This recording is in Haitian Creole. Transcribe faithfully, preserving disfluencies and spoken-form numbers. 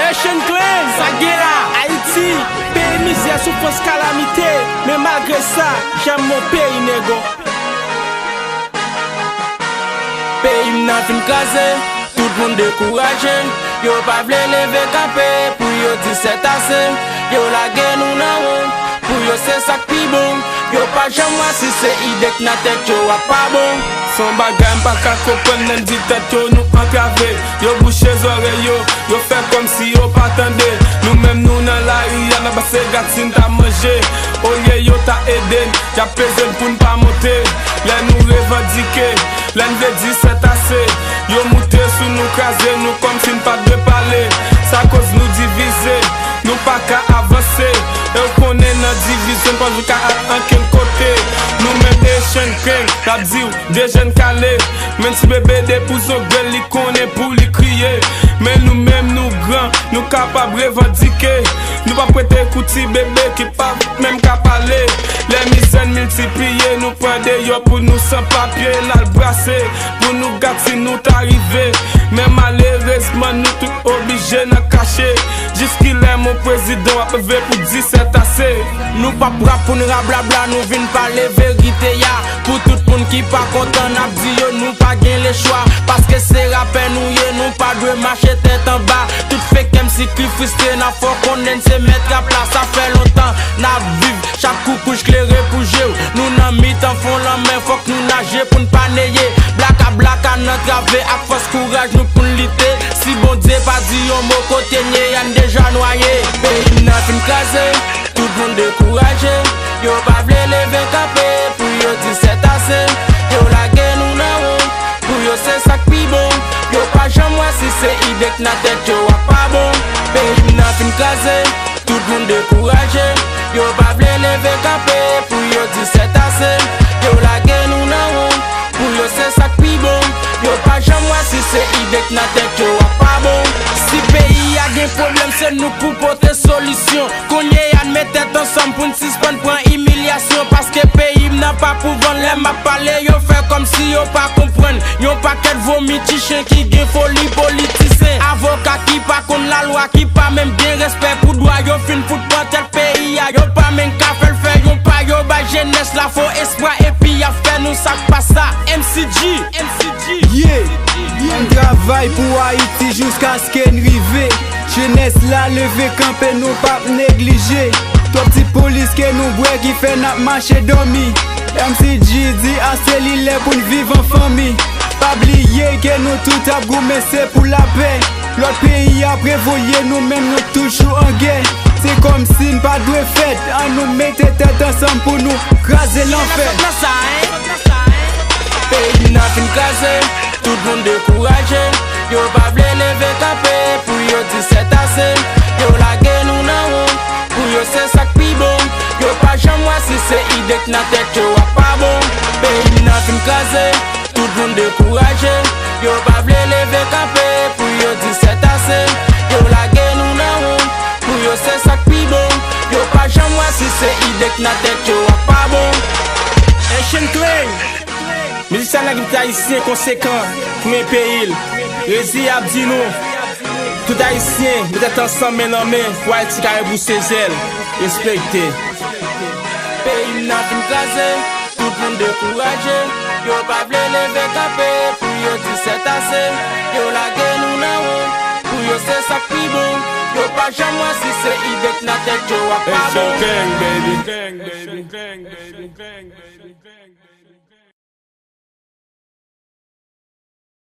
Echenn Klen, sa gen la? Ayiti, peyi mizè, soufrans, kalamite. Men malgre sa, janm mon peyi, nego. Peyi m nan fin kraze, tout moun dekouraje. Yo pa vle leve kanpe pou yo di sètase. Yo lage nou nan wont pou yo, se sa k pi bon. Yo pa janm wè si se ide k nan tèt yo a pa bon. Se yon bagay m pa ka konprann, lè n di tèt yo nou antrave. Yo bouche zòrèy yo, yo fè kòmsi yo pa tande. Nou menm nou nan lari a, n ap pase gad si n ta manje. Olye yo ta ede n, y ap peze n pou n pa monte. Lè nou revandike, lè n vle di sètase, yo moute sou nou, kraze nou kòmsi n pa t dwe pale. Sa koz nou divize, nou pa ka avanse. E w konnen nan divizyon n pa vin ka al ankenn kote. Nou menm Echenn Klen, n ap di w de jèn kale. Men ti bebe depi w zongle l, li konnen pou li kriye. Men nou menm nou gran, nou kapab revandike. Nou p ap prete kou ti bebe ki pa menm ka pale. Lè mizè n miltipliye, nou pran deyò pou nou san papye, n al brase pou nou gad si nou ta rive. Men malerezman, nou tout oblije nan kache. Jiskilè mon prezidan w ap leve pou di sètase? Nou p ap rap pou n rablabla, nou vin pale verite a. Pou tout moun ki pa kontan, n ap di yo nou pa gen lechwa. Paske se rapè nou ye, nou pa dwe mache tèt anba. Tout fake M C ki fristre, n ap fè w konnen n se mèt rap la. Sa fè lontan n ap viv, chak koukouj klere pou je w. Nou nan mitan fon lanmè, fòk nou naje pou n pa neye. Blaka blaka n antrave, ak fòs kouraj nou pou n lite. Si Bondye pa di yon mo, kote n ye a n deja nwaye. Peyi m nan fin kraze, tout moun dekouraje. Yo pa vle leve kanpe pou yo di sètase. Yo lage nou nan wont pou yo, se sa k pi bon. Yo pa janm wè si se ide k nan tèt yo a pa bon. Peyi m nan fin kraze, tout moun dekouraje. Yo pa vle leve kanpe pou yo di sètase. Yo lage nou nan wont pou yo, se sa k pi bon. Yo pa janm wè si se ide k nan tèt yo a pa bon. Si peyi a gen pwoblèm, se nou k pou pote solisyon. Kounye a n met tèt ansanm pou n sispann pran imilyasyon. Paske peyi m nan pa pou vann. Lè m ap pale, yo fè kòmsi yo pa konprann. Yon pakèt vomi ti chen ki gen foli politisyen. Avoka ki pa konn lalwa, ki pa menm gen respè pou dwa. Yo fin fout pran tèt peyi a, yo pa menm ka fè l fè yon pa. Yo bay jenès la fo espwa epi y ap fè nou sa k pa sa. M C G, M C G. Yeah. N travay pou Ayiti jiskaske n rive. Jenès la leve kanpe, nou p ap neglije. Twòp ti polis ke nou bwè ki fè n ap mache dòmi. M C G di ase li lè pou n viv an fanmi. Pa bliye ke nou tout ap goumen se pou lapè. Lòt peyi ap revoye, nou menm nou toujou an gè. Se kòmsi n pa dwe fèt. Annou mete tèt ansanm pou nou kraze lanfè. Peyi m nan fin kraze, tout moun dekouraje. Yo pa vle leve kanpe pou yo di sètase. Yo lage nou nan wont pou yo, se sa k pi bon. Yo pa janm wè si se ide k nan tèt yo a pa bon. Peyi m nan fin kraze, tout moun dekouraje. Yo pa vle leve kanpe pou yo di sètase. Yo lage nou nan wont pou yo, se sa k pi bon. Yo pa janm wè si se ide k nan tèt yo a pa bon. Echenn Klen, mizisyen nèg ayisyen konsekan pou men peyi l. Rezi ap di nou, tout ayisyen met tèt ansanm men nan men pou Ayiti ka rebwousse zèl. Respekte. Peyi m nan fin kraze, tout moun dekouraje. Yo pa vle leve kanpe pou yo di sètase. Yo lage nou nan wont pou yo, se sa k pi bon. Yo pa janm wè si se ide k nan tèt yo a pa bon. Echenn Klen, baby.